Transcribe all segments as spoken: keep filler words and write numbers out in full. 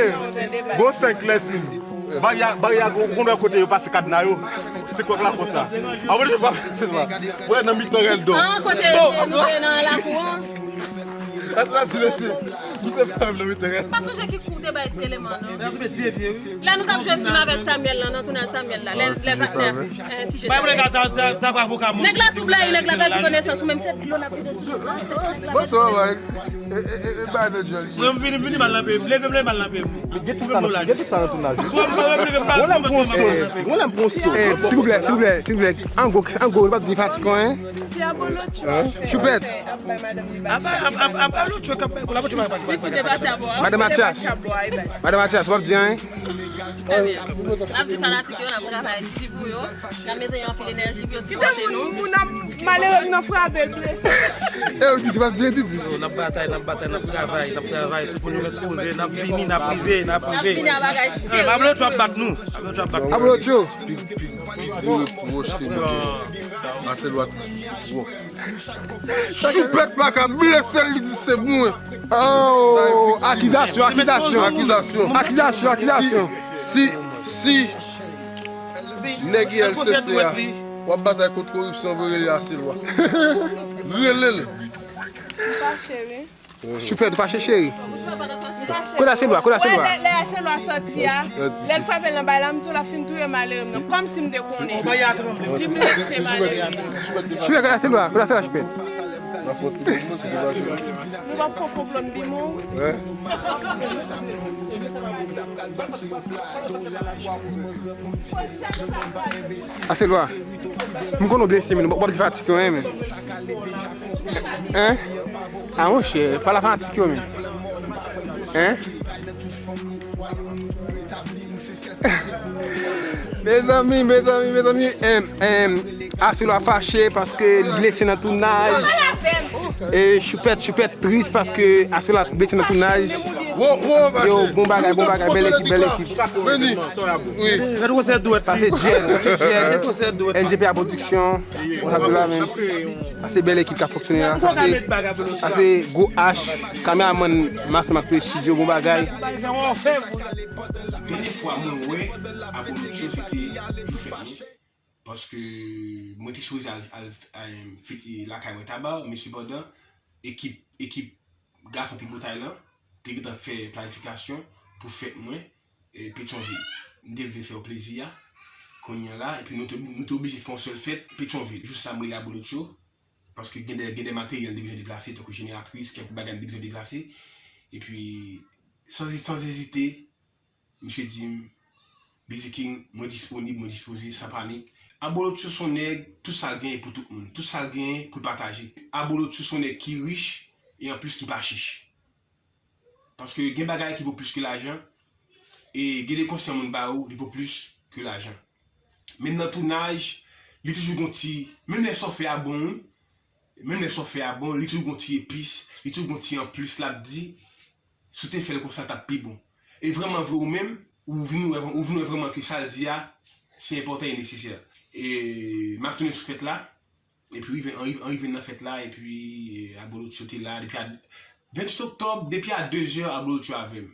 Tande, gon senk lè sim. Barya, barya, gon lè kote yo pase kadna yo. Ti kwak la konsa. Avan yo pa pase sa. Wè nan mitan rèl do. An kote nou te nan lakou an. Asa ti mesye. Misye pa menm nan mitan rèl. Pa sonje ki kou te bay ti eleman non. Lè nou t ap jwe fim avèk Samuel lan nan tounaj Samuel la. Lè lè patnè. Bay mwen gata ta ta bravo ka moun. Nèg la tou blayi, nèg la pèdi konesans ou menm se dlo n ap vide sou nou. Bon travay. E e e e bay nan djòl. Mwen m vini vini mal nan peyi m. Leve m leve mal nan peyi m. Gen tout sa nan tounaj. Mwen lè m pran son. Mwen lè m pran son. Eh, silvouplè, silvouplè, silvouplè. An gwo, an gwo, nou p ap di fatikon, hein? Choupèt. Apa apa apa lo chwe kap la poche pa pa. Madan Matyas. Madan Matyas, w ap di anyen? Trè byen. N ap di fanatik yo n ap travay di pou yo. N ap mete anpil enèji pou yo sipòte nou. Moun ap malere m nan frape l blese. E ou Didi, w ap di anyen Didi? N ap batay, n ap batay, n ap travay, n ap travay. Tout moun yo mèt poze, n ap vini, n ap rive, n ap rive. N ap vini a bagay serye. Pablo, w ap bat nou. Pablo, w ap bat nou. Pablo, Joe. Pi pi pi gwo repwòch ke nou gen. Marcelo a ti sousou twòp. Choupèt pa ka blese l, li di se mwen. Oh, akizasyon, akizasyon. Akizasyon. Akizasyon, akizasyon. Si, si, si nèg I L C C a w ap batay kont koripsyon, vre rele Aselwa. Rele l. Choupèt, ou fache, cheri? Kote Aselwa, kote Aselwa? Wè, lè, lè Aselwa sòti a, lè l frape l nan bay la, m di w l ap fin touye malere m nan. Kòmsi m te konnen. Li blese malere m nan. Choupèt, kote Aselwa, kote Aselwa, Choupèt? N ap fè yon ti bout, mwen, si nou pa jwe. Nou pa fè pwoblèm di mwen. Wè. Ase lwa. M konnen w blese, men w ap di fatig yo, men. Hein? Ah, monchè, pa la fatig yo, men. Hein? Mezanmi, mezanmi, mezanmi, em, em, Ase Lwa fache paske li blese nan tounaj. E Choupèt, Choupèt tris paske Ase Lwa blese nan tounaj. Yo, bon bagay, bon bagay, bèl ekip, bèl ekip. Sa se Djèl, sa se Djèl. N J P A Production. Bon, sa la menm. Sa se bèl ekip k ap fonksyone la. Sa se, sa se gwo H. Kameramann Master Max Studio, bon bagay. Dènye fwa mwen wè Abolotcho, se te jou fèt mwen. Paske mwen te sipoze al, al, al fete lakay mwen Taba, men sepandan, ekip, ekip gason Tribotay lan te gentan fè planifikasyon pou fèt mwen, e, Petyonvil. M te vle fè yo plezi a. Kounye a la, epi nou te, nou te oblije fè yon sèl fèt Petyonvil. Jou sa, m rele Abolotcho, paske gen de, gen de materyèl m te bezwen deplase, tankou jeneratris, kèk bagay m te bezwen deplase. Epi, san, san ezite, misye di m, Busy King, mwen disponib, mwen dispoze, san panik. Abolotcho se yon nèg, tout sa l genyen pou tout moun. Tout sa l genyen pou l pataje. Abolotcho se yon nèg ki rich e anplis ki pa chich. Paske gen bagay ki vo plis ke lajan, e gen de konsèy yon moun ba ou, li vo plis ke lajan. Menm nan tounaj, li toujou gon ti, menm lè sa w fè a bon, wi, menm lè sa w fè a bon, li toujou gon ti epis, li toujou gon ti anplis, l ap di, si w te fè l konsa, t ap pi bon. E vrèman vre ou menm, ou vin wè, ou vin wè vrèman ke sa l di a, se enpòtan e nesesè. E m ap tounen sou fèt la, epi rive, an, an rive nan fèt la, epi, e, Abolotcho te la, depi a venntuit oktòb, depi a dezè, Abolotcho avè m.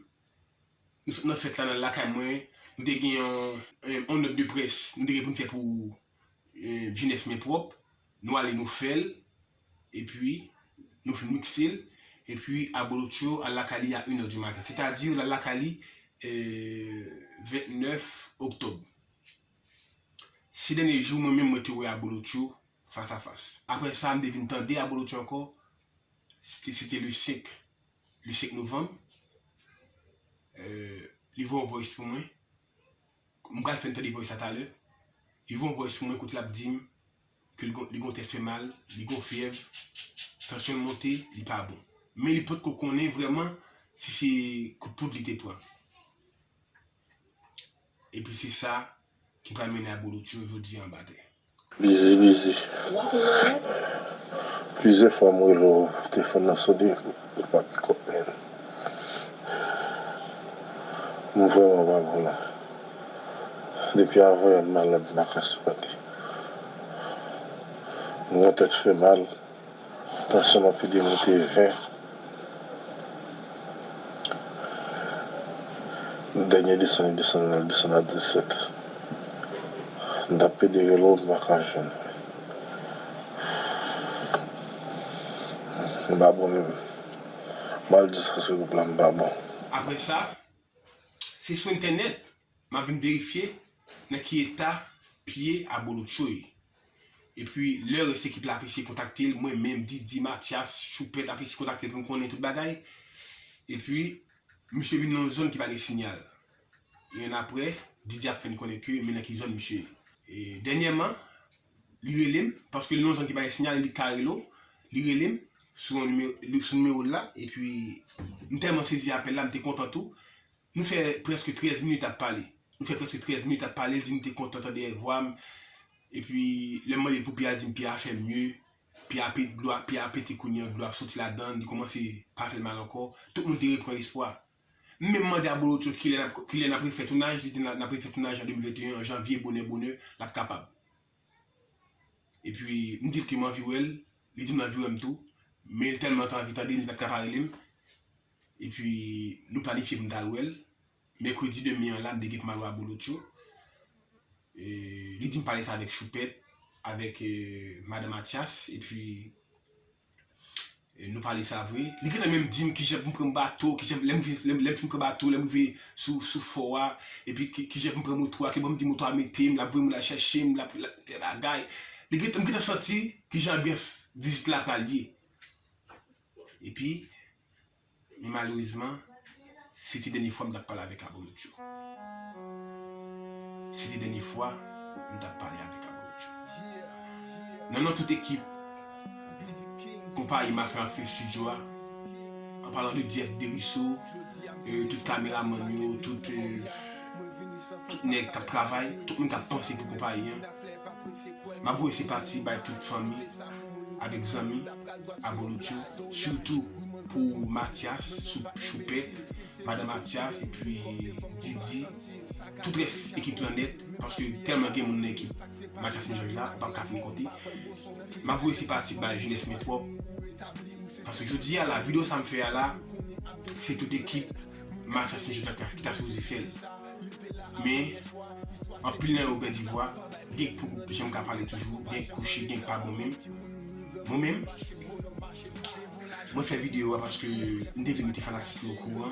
Nou sot nan fèt la nan lakay mwen, nou te gen yon, yon, yon nòt de près, nou te gen pou n fè pou, e, jenès men pwòp, nou ale nou fè l, epi nou fin mikse l, epi Abolotcho al lakay li a inè di maten. Sètadi, l al lakay li, e, vennèf oktòb. Se dènye jou, mwen menm, mwen te wè Abolotcho fas a fas. Apre sa, m te vin tande Abolotcho ankò, se te, se te le senk, le senk novanm. E, li voye yon voice pou mwen. M pral fè n tande voice la talè. Li voye yon voice pou mwen kote l ap di m ke li gon, li gon tèt fè mal, li gon fyèv, tansyon l monte, li pa bon. Men li potko konnen vrèman si se kout poud li te pran. Epi se sa ki pral mennen Abolotcho jodi a anba tè. Bizi, bizi. Plizyè fwa m rele w, telefòn nan sone, ou pa pikòp men. M vrèman pa bon non. Depi avan yè m malad, m pa ka sipòte. M gen tèt fè mal. Tansyon m ap pede monte ven. Dènye desann, li desann, li desann a disèt. M t ap pede rele w, m pa ka jwenn. M pa bon menm. M al di sa sou gwoup la, m pa bon. Apre sa, se sou entènèt m ap vin verifye nan ki eta pye Abolotcho ye. Epi, lè rès ekip la ap eseye kontakte l, mwen menm, Didi, Mathias, Choupèt ap eseye kontakte l pou m konnen tout bagay. Epi, misye vin nan yon zòn ki pa gen siyal. E annapre, Didi ap fè n konnen ke men nan ki zòn misye ye. E dènyèman, li rele m, paske li nan yon zòn ki pa gen siyal, li ka rele w, li rele m sou yon nimewo, li, sou nimewo l la, epi m tèlman sezi apèl la, m te kontan tou. Nou fè prèske trèz minit ap pale. Nou fè prèske trèz minit ap pale, li di m te kontan tande vwa m. Epi, lè m mande l pou pye a, li di m pye a fè mye. Pye a pe-, dlo a, pye a pete kounye a, dlo ap soti ladan l, li kòmanse pa fè l mal ankò. Tout moun te reprann espwa. M menm mande Abolotcho kilè n ap, kilè n ap refè tounaj, li di n ap, n ap refè tounaj an de mil venteyen, an janvye, bonè, bonè, l ap kapab. Epi, m di l ke m anvi wè l, li di m l anvi wè m tou, men l tèlman te anvi tande m, li pa t ka pa rele m. Epi, nou planifye pou m t al wè l. Mèkredi demen an la, m te gen pou m al wè Abolotcho. E, li di m pale sa avèk Choupèt, avèk, e, madan Mathias, epi, e, nou pale sa vre. Li gentan menm di m kijan pou m pran bato, kijan, lè m fin, lè m, lè m fin pran bato, lè m rive sou, sou fò a, epi ki, kijan pou m pran moto a, ki bò m di moto a mete m, l ap voye moun al chèche m, l ap, l ap, tèl bagay. Li gentan, m gentan santi kijan anbyans vizit la pral ye. Epi, men malerezman, se te dènye fwa m t ap pale avèk Abolotcho. Se te dènye fwa m t ap pale avèk Abolotcho. Nan non tout ekip konpayi Mafya Mafya Studio a, an palan de Jeff Deriso, euh, tout kameramann yo, tout, euh, tout nèg k ap travay, tout moun k ap panse pou konpayi an, m ap voye senpati bay tout fanmi avèk zanmi Abolotcho, sitou pou Mathias, Sou- Choupèt, Madan Mathias, epi Didi, tout rès ekip lan nèt, paske tèlman gen moun nan ekip Mathias Saint Georges la, ou p ap ka fin konte. M ap voye senpati bay jenès Metwòp, paske jodi a la, videyo sa m fè a la, se tout ekip Mathias Saint Georges ki ta sipoze fè l. Men, anpil nan yo pèdi vwa, gen k poko janm ka pale toujou, gen k kouche, gen k pa bon menm. Mwen menm, mwen fè videyo a paske m te vle mete fanatik yo okouran.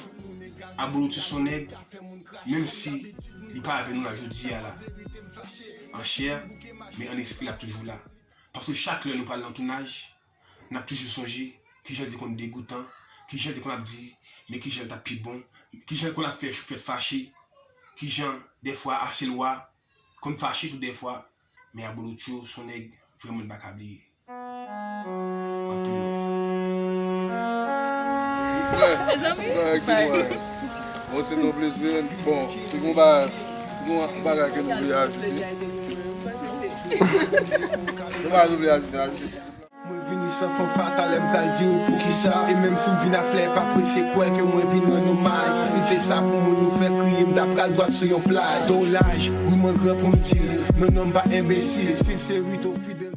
Abolotcho se yon nèg, menm si li pa avè nou la jodi a la, an chè, men an lespri l ap toujou la. Paske chak lè nou pral nan tounaj, n ap toujou sonje kijan l te konn degoutan, kijan l te konn ap di, men kijan l t ap pi bon, kijan l konn ap fè Choupèt fache, kijan dèfwa Aselwa konn fache tou dèfwa, men Abolotcho se yon nèg vrèman n pa ka bliye. Anpil love. Mezanmi, bay. Bon, se ton plezi. Bon, si gon ba, si gon bagay ke nou vle ajoute. Si gon bagay nou vle ajoute, ajoute. Mwen vini san fanfa, talè m pral di w poukisa. E menm si m vin a flè, pa prese kwè ke mwen vin rann omaj. Si l te sa pou moun nou fè kriye, m ta pral dwat sou yon plaj. Dolaj, wi mwen gran pou m di l. Non, non, m pa enbesil. Senserite, fidèl.